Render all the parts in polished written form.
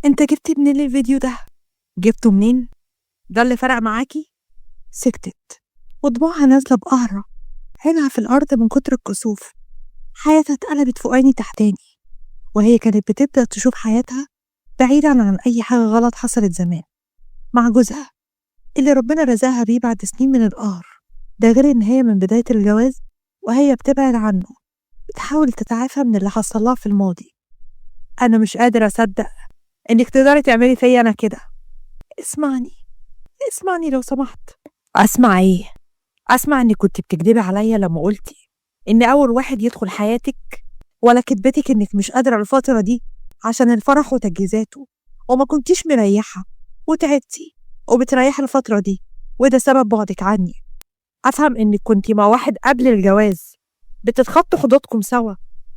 انت جبت منين الفيديو ده؟ جبته منين؟ ده اللي فرق معاكي؟ سكتت ودموعها نازلة بقهرة، عينها في الأرض من كتر الكسوف. حياتها اتقلبت فوقاني تحتاني، وهي كانت بتبدأ تشوف حياتها بعيدا عن أي حاجة غلط حصلت زمان مع جوزها اللي ربنا رزقها بيه بعد سنين من القهر. ده غير إن هي من بداية الجواز وهي بتبعد عنه، بتحاول تتعافى من اللي حصل لها في الماضي. أنا مش قادرة أصدق إنك تقدري تعملي فيا أنا كده. اسمعني، اسمعني لو سمحت. أسمع إيه؟ أسمع إنك كنت بتكدبي عليا لما قلتي إن أول واحد يدخل حياتك، ولا كدبتك إنك مش قادرة الفترة دي عشان الفرح وتجهيزاته، وما كنتيش مريحة وتعبتي وبتريحي الفترة دي، وده سبب بعدك عني. أفهم إنك كنتي مع واحد قبل الجواز بتتخطوا حدودكم سوا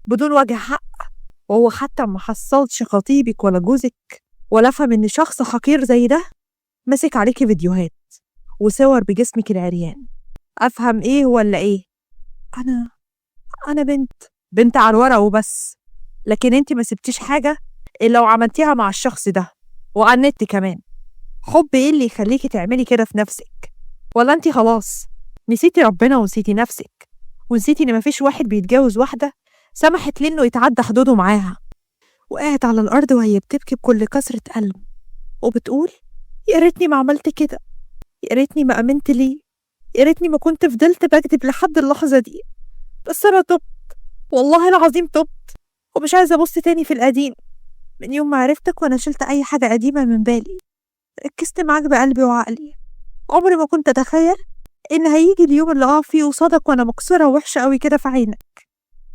بدون وجه حق، وهو حتى ما حصلش خطيبك ولا جوزك. ولا أفهم إن شخص حقير زي ده مسك عليكي فيديوهات وصور بجسمك العريان. أفهم إيه ولا إيه؟ أنا بنت على الورق وبس، لكن أنت ما سبتيش حاجة إلا وعملتيها مع الشخص ده وعلى النت كمان. حب إيه اللي يخليكي تعملي كده في نفسك؟ ولا أنت خلاص نسيتي ربنا ونسيتي نفسك، ونسيتي إن مفيش واحد بيتجوز واحدة سمحت ليه إنه يتعدى حدوده معاها؟ وقعت على الأرض وهي بتبكي بكل كسرة قلب وبتقول يا ريتني ما عملت كده، يا ريتني ما أمنت ليه، يا ريتني ما كنت فضلت بكذب لحد اللحظة دي. بس أنا تبت، والله العظيم تبت، ومش عايزة أبص تاني في القديم. من يوم ما عرفتك وأنا شلت أي حاجة قديمة من بالي، ركزت معاك بقلبي وعقلي. عمري ما كنت أتخيل إن هيجي اليوم اللي أقف فيه قصادك وأنا مكسورة ووحشة أوي كده في عينك.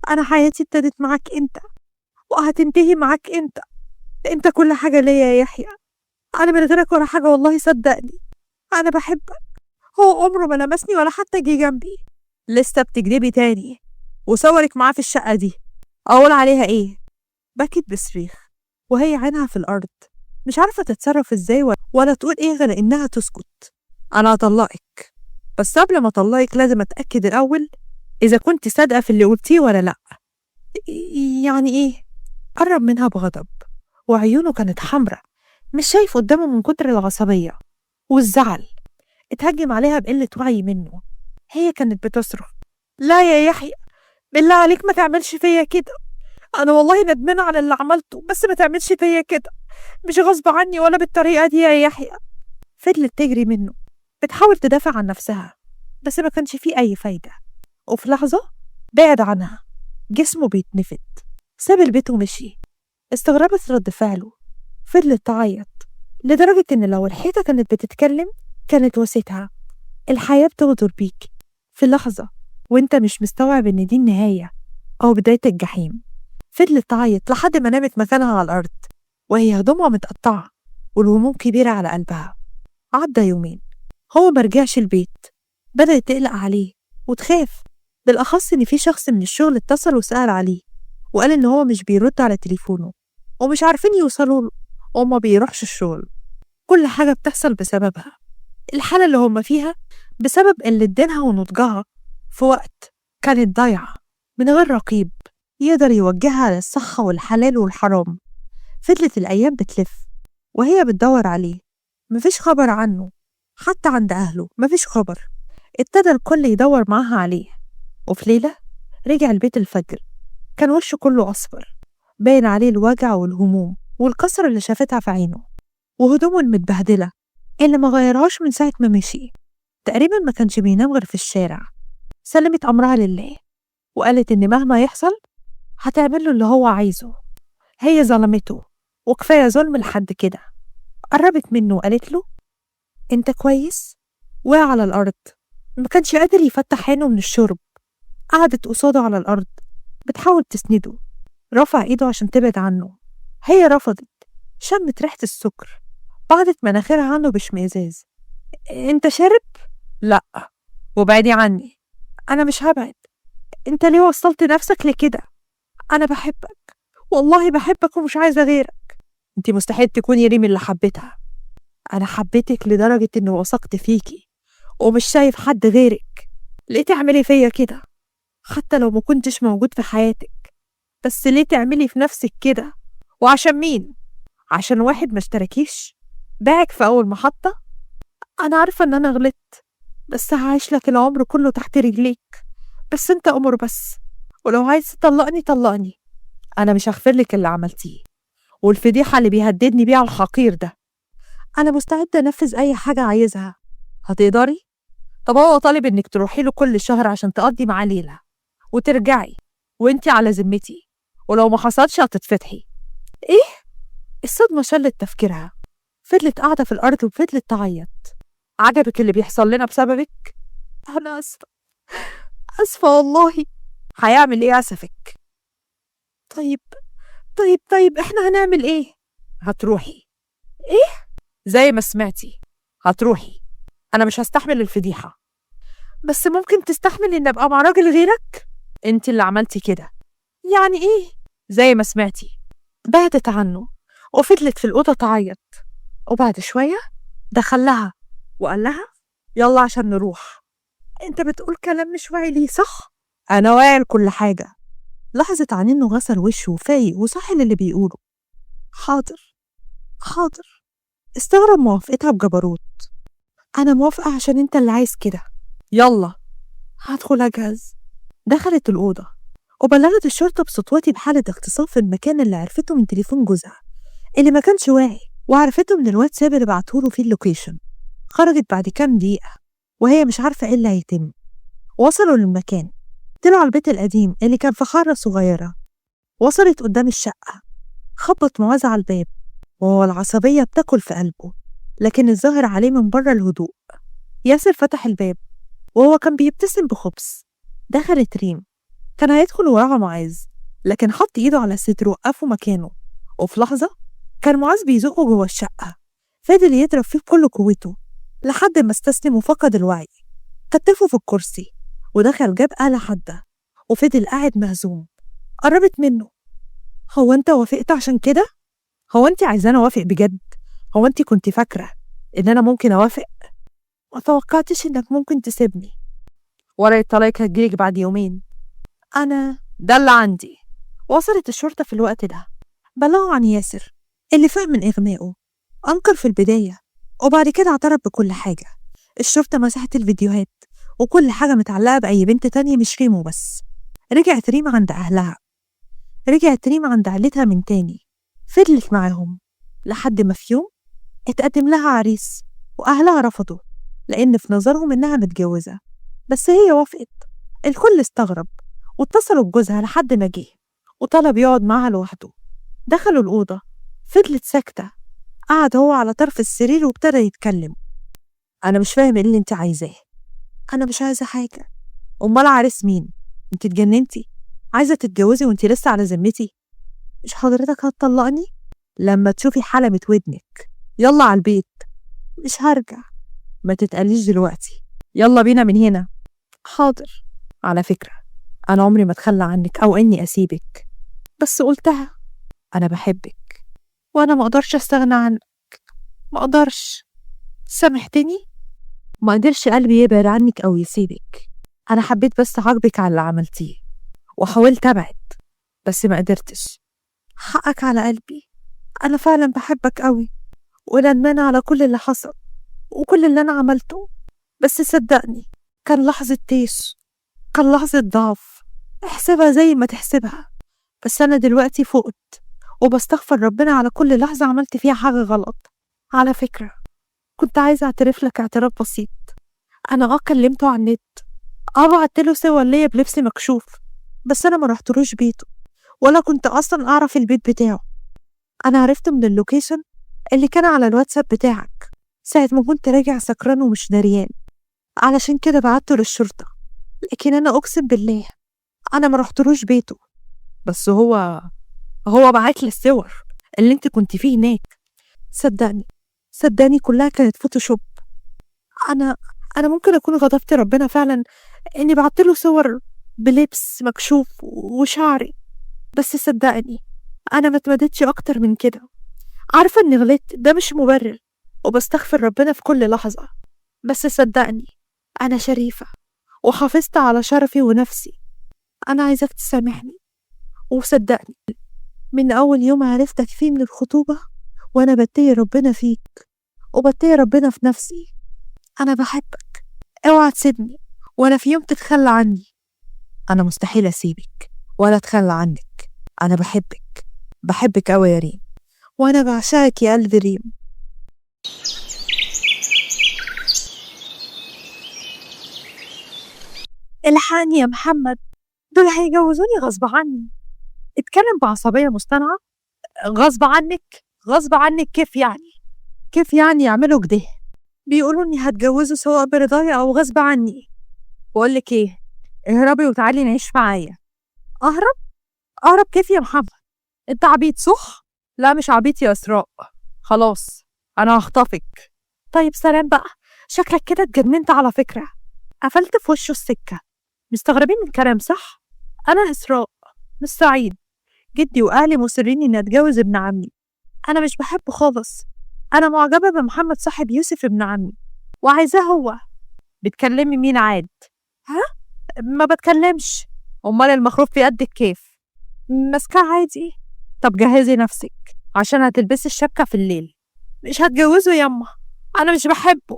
أنا حياتي ابتدت معاك أنت وهتنتهي معاك أنت، أنت كل حاجة ليا يا يحيى، أنا من غيرك ولا حاجة والله صدقني. أنا بحبك، هو عمره ما لمسني ولا حتى جه جنبي. لسه بتكدبي تاني، وصورك معاه في الشقة دي أقول عليها إيه؟ بكت بصريخ وهي عينها في الأرض، مش عارفة تتصرف إزاي ولا تقول إيه غير إنها تسكت. أنا هطلقك، بس قبل ما أطلقك لازم أتأكد الأول إذا كنت صادقة في اللي قلتيه ولا لأ. يعني إيه؟ قرب منها بغضب وعيونه كانت حمرة، مش شايف قدامه من كتر العصبية والزعل. اتهجم عليها بقلة وعي منه. هي كانت بتصرخ لا يا يحيى، بالله عليك ما تعملش فيا كده، أنا والله ندمانة على اللي عملته، بس ما تعملش فيا كده، مش غصب عني ولا بالطريقة دي يا يحيى. فضلت تجري منه بتحاول تدافع عن نفسها، بس ما كانش فيه أي فايدة. وفي لحظة بعد عنها، جسمه بيتنفد، ساب البيت ومشي. استغربت رد فعله، فضلت تعيط لدرجة إن لو الحيطة كانت بتتكلم كانت وستها. الحياة بتغدر بيك في لحظة وانت مش مستوعب إن دي النهاية أو بداية الجحيم. فضلت تعيط لحد ما نامت مكانها على الأرض وهي هدومها متقطعة والهموم كبيرة على قلبها. عدى يومين هو مرجعش البيت. بدأت تقلق عليه وتخاف، بالأخص إن في شخص من الشغل اتصل وسأل عليه وقال إن هو مش بيرد على تليفونه ومش عارفين يوصلوا له وما بيروحش الشغل. كل حاجة بتحصل بسببها، الحالة اللي هما فيها بسبب قلة دينها ونضجها في وقت كانت ضايعة من غير رقيب يقدر يوجهها للصح والحلال والحرام. فضلت الأيام بتلف وهي بتدور عليه، مفيش خبر عنه، حتى عند أهله مفيش خبر. ابتدى الكل يدور معاها عليه. وفي ليلة رجع البيت الفجر، كان وشه كله أصفر، باين عليه الوجع والهموم والكسرة اللي شافتها في عينه، وهدومه المتبهدلة اللي ما غيرهاش من ساعة ما مشي. تقريبا ما كانش بينام غير في الشارع. سلمت أمرها لله وقالت إن مهما يحصل هتعمل له اللي هو عايزه، هي ظلمته وكفاية ظلم لحد كده. قربت منه وقالت له أنت كويس؟ وقع على الأرض، ما كانش قادر يفتح عينه من الشرب. قعدت قصاده على الأرض بتحاول تسنده، رفع إيده عشان تبعد عنه، هي رفضت. شمت ريحة السكر، بعدت مناخيرها عنه باشمئزاز. أنت شارب؟ لأ. وبعدي عني، أنا مش هبعد. أنت ليه وصلت نفسك لكده؟ أنا بحبك والله بحبك ومش عايزة غيرك. أنت مستحيل تكوني ريم اللي حبيتها. أنا حبيتك لدرجة إني وثقت فيكي ومش شايف حد غيرك. ليه تعملي فيا كده؟ حتى لو ما كنتش موجود في حياتك، بس ليه تعملي في نفسك كده؟ وعشان مين؟ عشان واحد ما اشتركيش؟ باعك في أول محطة؟ أنا عارفة إن أنا غلطت، بس هعيش لك العمر كله تحت رجليك، بس أنت أمر بس، ولو عايز تطلقني طلقني. أنا مش هغفر لك اللي عملتيه والفضيحة اللي بيهددني بيها الحقير ده. أنا مستعدة أنفذ أي حاجة عايزها. هتقدري؟ طب هو طالب إنك تروحي له كل شهر عشان تقضي معاه ليلة وترجعي وإنتي على ذمتي، ولو ما حصلش هتتفتحي. إيه؟ الصدمة شلت تفكيرها، فضلت قاعدة في الأرض وفضلت تعيط. عجبك اللي بيحصل لنا بسببك؟ أنا آسفة، آسفة والله. هيعمل إيه أسفك؟ طيب طيب طيب، إحنا هنعمل إيه؟ هتروحي. إيه؟ زي ما سمعتي، هتروحي. أنا مش هستحمل الفضيحة. بس ممكن تستحمل إن أبقى مع راجل غيرك؟ أنت اللي عملتي كده. يعني إيه؟ زي ما سمعتي. بعدت عنه وفضلت في الأوضة تعيط، وبعد شوية دخل لها وقال لها يلا عشان نروح. أنت بتقول كلام مش واعي ليه صح؟ أنا واعي لكل حاجة. لاحظت عن إنه غسل وشه وفايق وصاحي للي بيقوله. حاضر حاضر. استغرب موافقتها بجبروت. أنا موافقة عشان أنت اللي عايز كده. يلا هدخل أجهز. دخلت الأوضة وبلغت الشرطة بسطوتي بحالة اغتصاب في المكان اللي عرفته من تليفون جوزها اللي ما كانش واعي، وعرفته من الواتساب اللي بعتهوله فيه ال location. خرجت بعد كام دقيقة وهي مش عارفة ايه اللي هيتم. وصلوا للمكان، طلعوا البيت القديم اللي كان في حارة صغيرة. وصلت قدام الشقة، خبط معاذ على الباب وهو العصبية بتاكل في قلبه، لكن الظاهر عليه من بره الهدوء. ياسر فتح الباب وهو كان بيبتسم بخبث. دخلت ريم، كان هيدخل وراها معاذ، لكن حط ايده على صدره وقفه مكانه. وفي لحظة كان معاذ بيزقه جوه الشقة، فضل يضرب فيه بكل قوته لحد ما استسلم وفقد الوعي. كتفه في الكرسي ودخل جاب آلة حادة وفضل قاعد مهزوم. قربت منه. هو انت وافقت عشان كده؟ هو انت عايزاني اوافق بجد؟ هو انت كنت فاكرة ان انا ممكن اوافق؟ ما توقعتش انك ممكن تسيبني. ورقة طلاقك هتجيلك بعد يومين. انا ده اللي عندي. وصلت الشرطة في الوقت ده، بلغوا عن ياسر اللي فاق من إغمائه. أنكر في البداية وبعد كده اعترف بكل حاجة. الشرطة مسحت الفيديوهات وكل حاجة متعلقة بأي بنت تانية مش ريم وبس. رجعت ريم عند أهلها، رجعت ريم عند عيلتها من تاني. فضلت معاهم لحد ما في يوم اتقدم لها عريس وأهلها رفضوا لأن في نظرهم إنها متجوزة، بس هي وافقت. الكل استغرب واتصلوا بجوزها لحد ما جه وطلب يقعد معاها لوحده. دخلوا الأوضة، فضلت ساكتة. قعد هو على طرف السرير وابتدى يتكلم. أنا مش فاهم إيه اللي أنت عايزاه. أنا مش عايزة حاجة. أمال عريس مين؟ أنت اتجننتي؟ عايزة تتجوزي وأنت لسه على ذمتي؟ مش حضرتك هتطلقني؟ لما تشوفي حلمة ودنك. يلا على البيت. مش هرجع. ما تتقليش دلوقتي، يلا بينا من هنا. حاضر. على فكرة أنا عمري ما أتخلى عنك أو إني أسيبك، بس قلتها أنا بحبك وأنا ما أقدرش أستغنى عنك، ما أقدرش. سامحتني؟ ما قدرش قلبي يبعد عنك أو يسيبك. أنا حبيت بس أعاقبك على اللي عملتيه وحاولت أبعد بس ما قدرتش. حقك على قلبي، أنا فعلا بحبك قوي وندمانة على كل اللي حصل وكل اللي أنا عملته، بس صدقني كان لحظة تيش، كان لحظة ضعف، احسبها زي ما تحسبها، بس أنا دلوقتي فقت وبستغفر ربنا على كل لحظة عملت فيها حاجة غلط. على فكرة كنت عايزة أعترف لك اعتراف بسيط. أنا كلمته على النت، بعت له صور ليا بلبس مكشوف، بس أنا ما رحتلوش بيته ولا كنت أصلا أعرف البيت بتاعه. أنا عرفت من ال location اللي كان على الواتساب بتاعك ساعة ما كنت راجع سكران ومش دريان، علشان كده بعته للشرطة، لكن أنا أقسم بالله أنا ما رحتلوش بيته، بس هو بعت لي الصور اللي انت كنت فيه هناك. صدقني كلها كانت فوتوشوب. أنا ممكن أكون غضبت ربنا فعلا إني بعت له صور بلبس مكشوف وشعري، بس صدقني أنا ما اتمدتش أكتر من كده. عارفة إني غلطت، ده مش مبرر، وبستغفر ربنا في كل لحظة، بس صدقني أنا شريفة وحافظت على شرفي ونفسي. أنا عايزاك تسامحني، وصدقني من أول يوم عرفتك فيه من الخطوبة وأنا بتقي ربنا فيك وبتقي ربنا في نفسي. أنا بحبك، اوعى تسيبني ولا في يوم تتخلى عني. أنا مستحيل أسيبك ولا أتخلى عنك، أنا بحبك، بحبك أوي يا ريم، وأنا بعشقك يا قلب ريم. الحقني يا محمد، دول هيجوزوني غصب عني. اتكلم بعصبية مصطنعة. غصب عنك؟ غصب عنك كيف يعني؟ كيف يعني يعملوا كده؟ بيقولوا اني هتجوزه سواء برضايا او غصب عني. بقولك ايه، اهربي وتعالي نعيش معايا. اهرب؟ اهرب كيف يا محمد؟ انت عبيط صح؟ لا مش عبيط يا اسراء، خلاص انا هخطفك. طيب سلام بقى، شكلك كده اتجننت على فكرة. قفلت في وشه السكة. مستغربين من الكلام صح؟ انا اسراء مش سعيد، جدي واهلي مصرين اني اتجوز ابن عمي. انا مش بحبه خالص، انا معجبة بمحمد صاحب يوسف ابن عمي وعايزاه هو. بتكلمي مين عاد؟ ها؟ ما بتكلمش. امال المخروف في قدك كيف؟ ماسكاه عادي. طب جهزي نفسك عشان هتلبسي الشبكة في الليل. مش هتجوزه ياما، انا مش بحبه.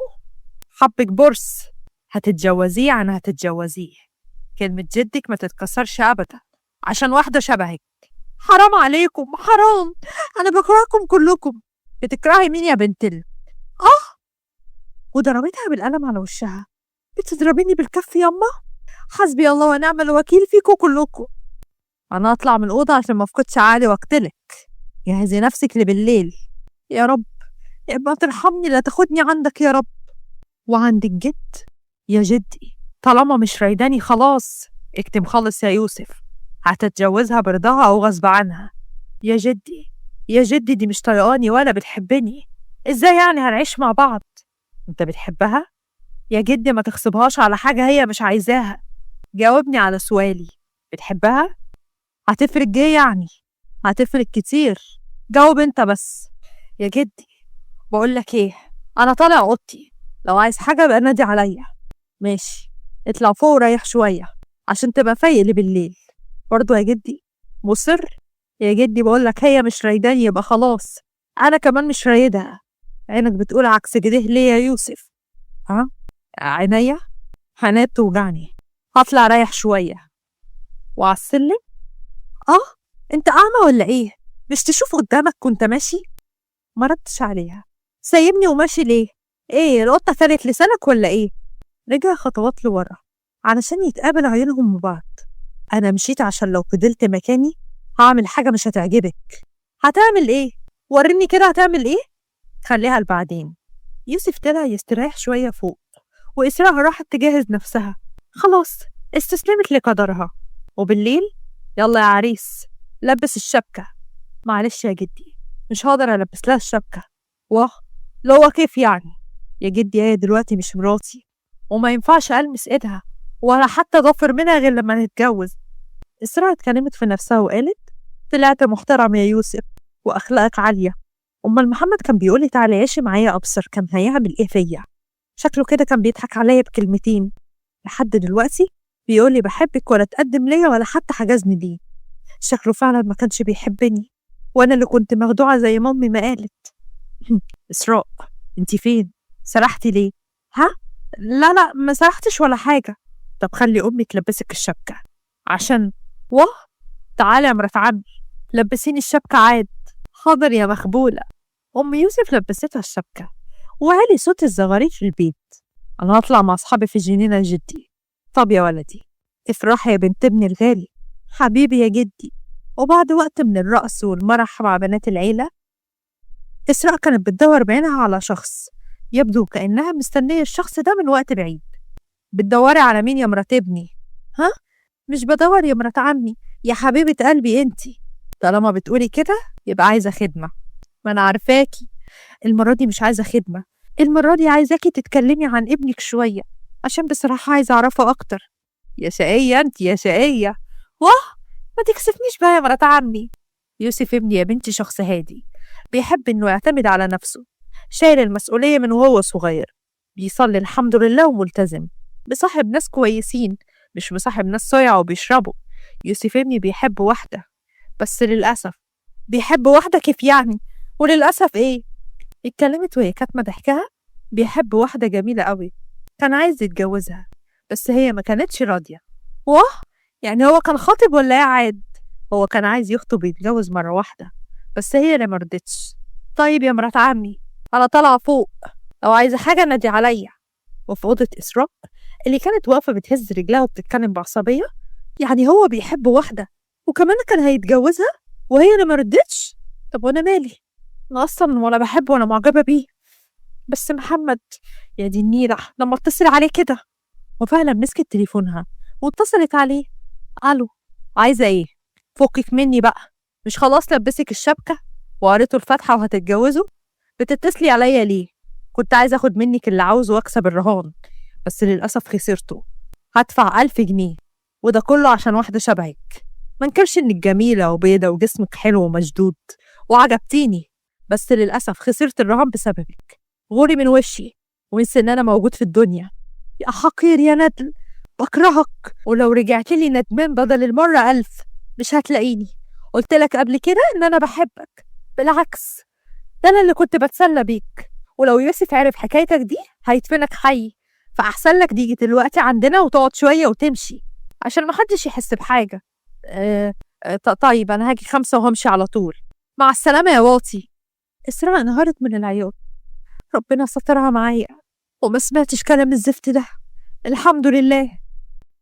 حبك برص، هتتجوزيه يعني هتتجوزيه. كلمة جدك ما تتكسرش ابدا عشان واحدة شبهك. حرام عليكم، حرام، انا بكرهكم كلكم. بتكرهي مين يا بنت ال؟ وضربتها بالقلم على وشها. بتضربيني بالكف ياما؟ حسبي الله ونعم الوكيل فيكم كلكم. انا اطلع من الاوضه عشان ما افقدش عقلي واقتلك. جهزي نفسك لبالليل. يا رب يبقى ترحمني، لا تاخدني عندك يا رب. وعند الجد يا جدي، طالما مش رايداني خلاص اكتم خالص يا يوسف، هتتجوزها برضاها او غصب عنها. يا جدي يا جدي، دي مش طايقاني ولا بتحبني، ازاي يعني هنعيش مع بعض؟ انت بتحبها يا جدي؟ ما تغصبهاش على حاجة هي مش عايزاها. جاوبني على سؤالي، بتحبها؟ هتفرق ايه يعني؟ هتفرق كتير، جاوب انت بس. يا جدي بقولك ايه، انا طالع اوضتي، لو عايز حاجة بقى نادي عليا. ماشي، اطلع فوق وريح شوية عشان تبقى فايق لي بالليل. برضو يا جدي مصر؟ يا جدي بقولك هي مش رايداني يبقى خلاص، انا كمان مش رايدها. عينك بتقول عكس كده ليه يا يوسف؟ ها؟ عينيا؟ عينيا بتوجعني، هطلع رايح شوية. وعلى السلم؟ انت اعمى ولا ايه؟ مش تشوف قدامك كنت ماشي؟ ما ردتش عليها. سايبني وماشي ليه؟ ايه القطة ثالت لسانك ولا ايه؟ رجع خطوات لورا علشان يتقابل عيونهم ببعض. انا مشيت عشان لو فضلت مكاني هعمل حاجة مش هتعجبك. هتعمل ايه؟ وريني كده هتعمل ايه؟ خليها لبعدين. يوسف طلع يستريح شوية فوق، وإسراء راحت تجهز نفسها، خلاص استسلمت لقدرها. وبالليل يلا يا عريس لبس الشبكة. معلش يا جدي مش هقدر ألبس لها الشبكة. واه لو كيف يعني؟ يا جدي هي دلوقتي مش مراتي وما ينفعش ألمس إيدها ولا حتى ضفر منها غير لما نتجوز. إسراء اتكلمت في نفسها وقالت طلعت محترم يا يوسف وأخلاقك عالية. أمال محمد كان بيقولي تعالي عيشي معايا أبصر كان هيعمل إيه فيا؟ شكله كده كان بيضحك عليا بكلمتين. لحد دلوقتي بيقولي بحبك ولا تقدم ليا ولا حتى حجزني ليه. شكله فعلا ما كانش بيحبني وأنا اللي كنت مخدوعة زي مامي ما قالت. إسراء انتي فين؟ سرحتي ليه؟ ها؟ لا لا ما سرحتش ولا حاجة. طب خلي أمي تلبسك الشبكة عشان واه. تعالي يا مرات عمي لبسيني الشبكة عاد. حاضر يا مخبولة. أم يوسف لبستها الشبكة وعلي صوت الزغاريت في البيت. أنا هطلع مع أصحابي في جنينة جدي. طب يا ولدي افرحي يا بنت ابني الغالي، حبيبي يا جدي. وبعد وقت من الرقص والمرح مع بنات العيلة، إسراء كانت بتدور بعينها على شخص يبدو كأنها مستنية الشخص ده من وقت بعيد. بتدوري على مين يا مرات ابني؟ ها؟ مش بدور يا مرات عمي يا حبيبة قلبي انتي. طالما بتقولي كده يبقى عايزة خدمة. ما أنا عارفاكي المرة دي مش عايزة خدمة، المرة دي عايزاكي تتكلمي عن ابنك شوية عشان بصراحة عايزة أعرفه أكتر. يا شقية انتي يا شقية. واه ما تكسفنيش بقى يا مرات عمي. يوسف ابني يا بنتي شخص هادي، بيحب إنه يعتمد على نفسه، شايل المسؤولية من وهو صغير، بيصلي الحمد لله وملتزم، بصاحب ناس كويسين مش مصاحب ناس صايعة وبيشربوا. يوسف ابني بيحب واحدة، بس للأسف بيحب واحدة كيف يعني؟ وللأسف إيه؟ اتكلمت وهي كاتمة ضحكها. بيحب واحدة جميلة قوي، كان عايز يتجوزها بس هي ما كانتش راضية. واه، يعني هو كان خاطب ولا ايه؟ عاد هو كان عايز يخطب ويتجوز مرة واحدة بس هي اللي مرضتش. طيب يا مرات عمي، أنا طالعة فوق، لو عايزة حاجة نادي عليا. وفي أوضة إسراء اللي كانت واقفة بتهز رجلها وبتتكلم بعصبية، يعني هو بيحب واحدة وكمان كان هيتجوزها وهي اللي مرضتش؟ طب وأنا مالي؟ أنا أصلا ولا بحبه ولا معجبة بيه. بس محمد يا دي النيلة لما اتصل عليه كده. وفعلا مسكت تليفونها واتصلت عليه. ألو، عايزة إيه؟ فكك مني بقى، مش خلاص لبسك الشبكة وقريته الفاتحة وهتتجوزوا؟ بتتصلي عليا ليه؟ كنت عايزة أخد منك اللي عاوزه وأكسب الرهان، بس للأسف خسرته. هدفع 1000 جنيه، وده كله عشان واحدة شبهك. ما انكرش إنك جميلة وبيضة وجسمك حلو ومشدود وعجبتيني، بس للأسف خسرت الرهان بسببك. غوري من وشي وانسي إن أنا موجود في الدنيا. يا حقير يا ندل، بكرهك، ولو رجعت لي ندمان بدل المرة 1000 مش هتلاقيني. قلت لك قبل كده إن أنا بحبك، بالعكس ده أنا اللي كنت بتسلى بيك، ولو يوسف عرف حكايتك دي هيدفنك حي، فأحسن لك تيجي دلوقتي عندنا وتقعد شوية وتمشي عشان محدش يحس بحاجة. طيب أنا هاجي 5 وهمشي على طول. مع السلامة يا واطي. إسراء انهارت من العياط. ربنا سترها معايا وما سمعتش كلام الزفت ده، الحمد لله.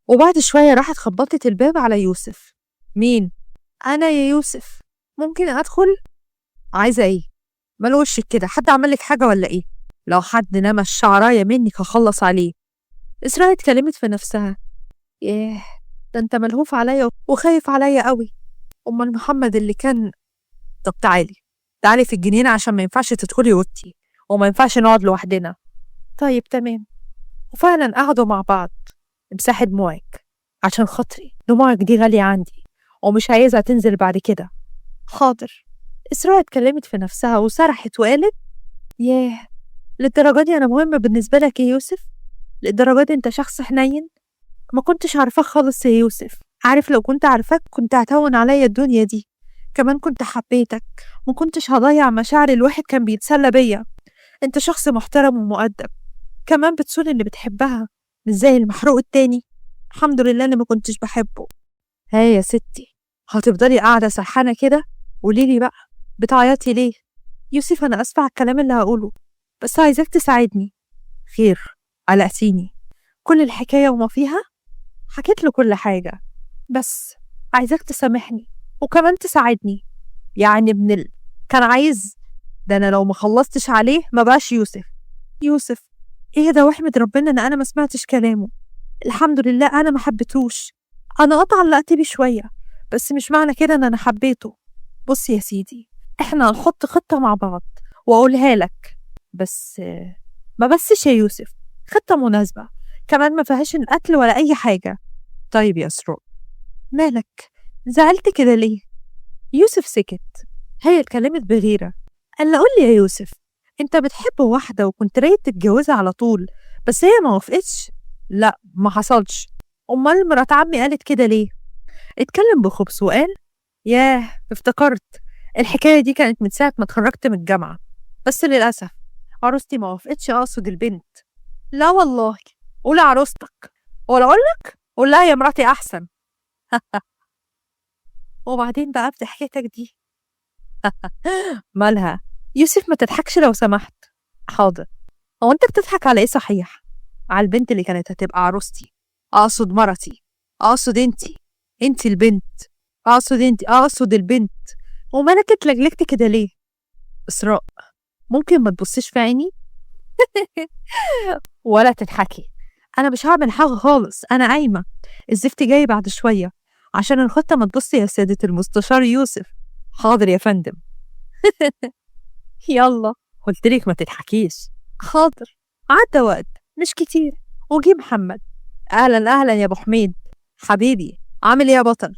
وبعد شوية راحت خبطت الباب على يوسف. مين؟ أنا يا يوسف، ممكن أدخل؟ عايزة إيه؟ مال وشك كده؟ حد عمل لك حاجة ولا إيه؟ لو حد نمى الشعراية منك هخلص عليه. إسراء اتكلمت في نفسها، ياه ده أنت ملهوف عليا وخايف عليا قوي، أمال محمد اللي كان. طب تعالي تعالي في الجنينة عشان ما ينفعش تدخلي أوضتي وما ينفعش نقعد لوحدنا. طيب تمام. وفعلا قعدوا مع بعض. امسحي دموعك عشان خاطري، دموعك دي غالية عندي ومش عايزة تنزل بعد كده. حاضر. إسراء اتكلمت في نفسها وسرحت وقالت، ياه للدرجة دي أنا مهمة بالنسبة لك يا يوسف؟ للدرجة دي أنت شخص حنين؟ ما كنتش عارفاك خالص يا يوسف. عارف لو كنت عارفاك كنت هتهون عليا الدنيا دي، كمان كنت حبيتك، ما كنتش هضيع مشاعر الواحد كان بيتسلى بيا. أنت شخص محترم ومؤدب، كمان بتصون اللي بتحبها، مش زي المحروق التاني. الحمد لله أنا ما كنتش بحبه. ها يا ستي، هتفضلي قاعدة سرحانة كده؟ قوليلي بقى بتعيطي ليه؟ يوسف أنا آسفة على الكلام اللي هقوله، بس عايزاك تساعدني. خير، قلقتيني. كل الحكاية وما فيها حكيت له كل حاجة، بس عايزاك تسامحني وكمان تساعدني. يعني ابن كان عايز ده، أنا لو ما خلصتش عليه ما بقاش يوسف. يوسف ايه ده؟ واحمد ربنا ان انا ما سمعتش كلامه، الحمد لله انا ما حبيتهوش. انا علقت بيه شويه، بس مش معنى كده ان انا حبيته. بص يا سيدي، احنا هنحط خطه مع بعض واقولها لك، بس ما بسش يا يوسف، خطه مناسبه كمان ما فيهاش القتل ولا اي حاجه. طيب يا اسراء، مالك زعلت كده ليه؟ يوسف سكت. هي اتكلمت بغيره، قال له قول لي يا يوسف، انت بتحب واحده وكنت رايد تتجوزها على طول، بس هي ما وافقتش؟ لا ما حصلش. امال مرات عمي قالت كده ليه؟ اتكلم بخبث وقال، ياه افتكرت الحكايه دي كانت من ساعه ما اتخرجت من الجامعه، بس للاسف عروستي ما وافقتش. اقصد البنت. لا والله، قول عروستك، ولا اقول لك قول لها يا مراتي احسن. وبعدين بقى بضحكتك دي مالها؟ يوسف ما تضحكش لو سمحت. حاضر. هو انت بتضحك على ايه صحيح؟ على البنت اللي كانت هتبقى عروستي، اقصد مرتي، اقصد انتي، انتي البنت، اقصد انتي، اقصد البنت. ومالك اتلجلجت كده ليه؟ اسراء ممكن ما تبصيش في عيني ولا تضحكي، انا مش هعمل حاجه خالص، انا قايمه، الزفت جاي بعد شويه عشان الخطه ما تبصي يا سياده المستشار يوسف. حاضر يا فندم. يلا قلتلك ما تضحكيش. حاضر. عدى وقت مش كتير وجي محمد. اهلا اهلا يا ابو حميد حبيبي، عامل ايه يا بطل؟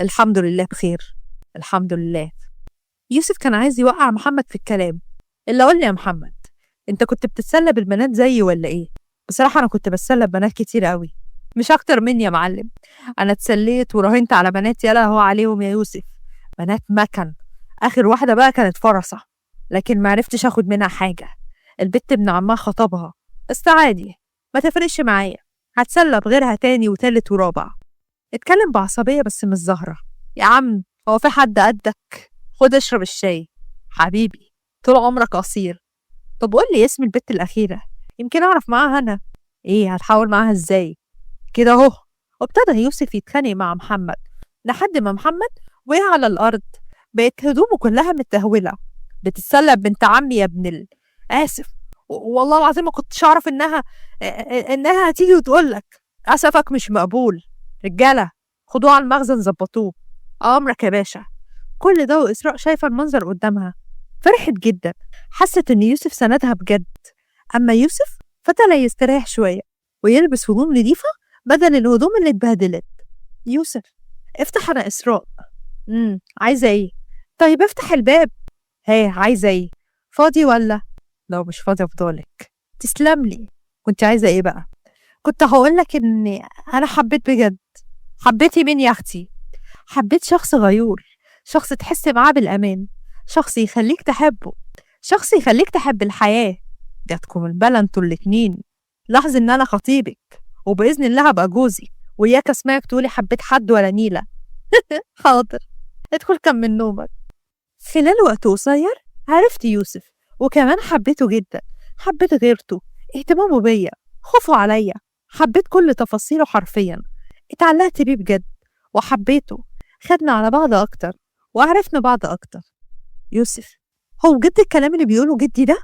الحمد لله بخير، الحمد لله. يوسف كان عايز يوقع محمد في الكلام. اللي قول لي يا محمد، انت كنت بتتسلى بالبنات زيي ولا ايه؟ بصراحه انا كنت بتسلى ببنات كتير قوي، مش اكتر مني يا معلم. انا اتسليت وراهنت على بنات يا لهو عليهم يا يوسف، بنات مكن. اخر واحده بقى كانت فرصه. لكن معرفتش اخد منها حاجة. البت ابن عمها خطبها، بس عادي ما تفرقش معايا، هتسلى بغيرها تاني وتالت ورابع. اتكلم بعصبية بس مش ظاهرة. يا عم هو في حد قدك؟ خد اشرب الشاي حبيبي، طول عمرك قصير. طب قول لي اسم البت الأخيرة يمكن أعرف معاها أنا. إيه هتحاول معاها إزاي؟ كده أهو. وابتدى يوسف يتخانق مع محمد لحد ما محمد وقع على الأرض، بقت هدومه كلها متدهولة. بتتسلى بنت عمي يا ابن ال... آسف والله العظيم ما كنتش أعرف إنها هتيجي وتقولك. أسفك مش مقبول. رجالة خدوه على المخزن ظبطوه. أمرك يا باشا. كل ده وإسراء شايفة المنظر قدامها، فرحت جدا، حست إن يوسف سندها بجد. أما يوسف فتلا يستريح شوية ويلبس هدوم نظيفة بدل الهدوم اللي اتبهدلت. يوسف افتح، أنا إسراء. عايزة إيه؟ طيب افتح الباب. هي عايزة إيه؟ فاضي ولا؟ لو مش فاضية أفضلك. تسلم لي. كنت عايزة إيه بقى؟ كنت هقولك إن أنا حبيت بجد. حبيتي مين يا أختي؟ حبيت شخص غيور، شخص تحس معاه بالأمان، شخص يخليك تحبه، شخص يخليك تحب الحياة. جاتكم البلا انتوا الاتنين. لاحظ ان انا خطيبك وبإذن الله هبقى جوزي، وإياك اسمعك تقولي حبيت حد ولا نيلة. حاضر، ادخل كمل نومك. خلال وقت قصير عرفت يوسف، وكمان حبيته جدا. حبيت غيرته، اهتمامه بيا، خوفه عليا، حبيت كل تفاصيله حرفيا. اتعلقت بيه بجد وحبيته. خدنا على بعض أكتر وعرفنا بعض أكتر. يوسف هو بجد الكلام اللي بيقوله جدي ده؟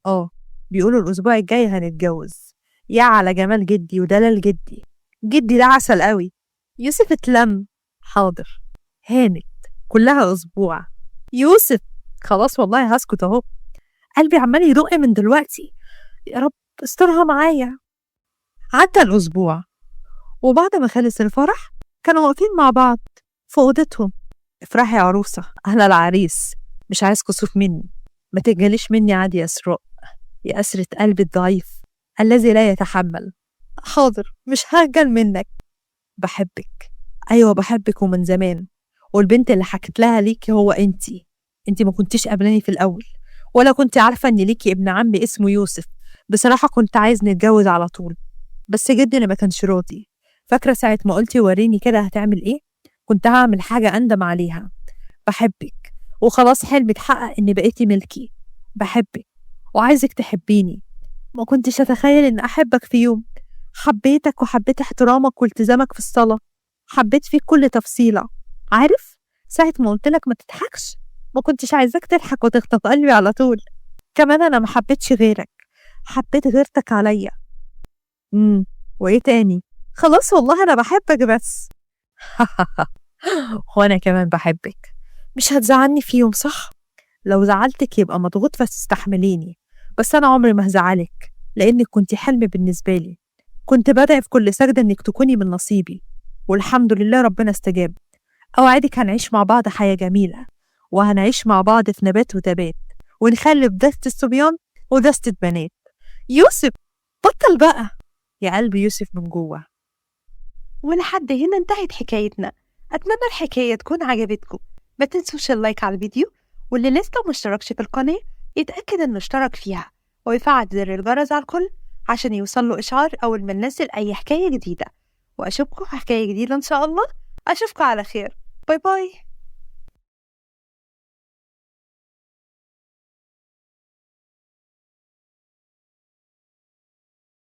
آه، بيقولوا الأسبوع الجاي هنتجوز. يا على جمال جدي ودلال جدي، جدي ده عسل قوي. يوسف اتلم. حاضر، هانت كلها أسبوع. يوسف خلاص والله هسكت أهو، قلبي عمال يدق من دلوقتي، يا رب استرها معايا. عدى الأسبوع، وبعد ما خلص الفرح كانوا واقفين مع بعض في أوضتهم. افرحي يا عروسة، أهلا العريس، مش عايز كسوف مني، ما تجهليش مني عادي يا إسراء، يا أسرة قلبي الضعيف الذي لا يتحمل. حاضر مش هخجل منك. بحبك، أيوة بحبك ومن زمان، والبنت اللي حكت لها ليكي هو أنتي. أنتي ما كنتيش قابلاني في الأول، ولا كنت عارفة إن ليكي ابن عمي اسمه يوسف. بصراحة كنت عايز نتجوز على طول، بس جدي اللي ما كانش راضي. فاكرة ساعة ما قلتي وريني كده هتعمل إيه؟ كنت هعمل حاجة أندم عليها. بحبك وخلاص، حلمي اتحقق إن بقيتي ملكي. بحبك وعايزك تحبيني. ما كنتش أتخيل إن أحبك في يوم. حبيتك وحبيت احترامك والتزامك في الصلاة، حبيت فيك كل تفصيلة. عارف ساعة ما قلتلك ما تضحكش، ما كنتش عايزاك تضحك وتخطف قلبي على طول. كمان أنا ما حبيتش غيرك، حبيت غيرتك عليا. وإيه تاني؟ خلاص والله أنا بحبك بس. وأنا كمان بحبك. مش هتزعلني في يوم صح؟ لو زعلتك يبقى مضغوط فتستحمليني، بس أنا عمري ما هزعلك، لأنك كنت حلم بالنسبة لي. كنت بدعي في كل سجدة إنك تكوني من نصيبي، والحمد لله ربنا استجاب. أوعدك هنعيش مع بعض حياة جميلة، وهنعيش مع بعض في نبات وتبات، ونخلف دستة الصبيان ودستة بنات. يوسف بطل بقى يا قلبي يوسف من جوه. ولحد هنا انتهت حكايتنا. أتمنى الحكاية تكون عجبتكم. ما تنسوش ال like على الفيديو، واللي لسه مشتركش في القناة يتأكد إنه اشترك فيها ويفعل زر الجرس على الكل عشان يوصله إشعار أول ما ننزل أي حكاية جديدة. وأشوفكم في حكاية جديدة إن شاء الله. أشوفكم على خير. bye bye.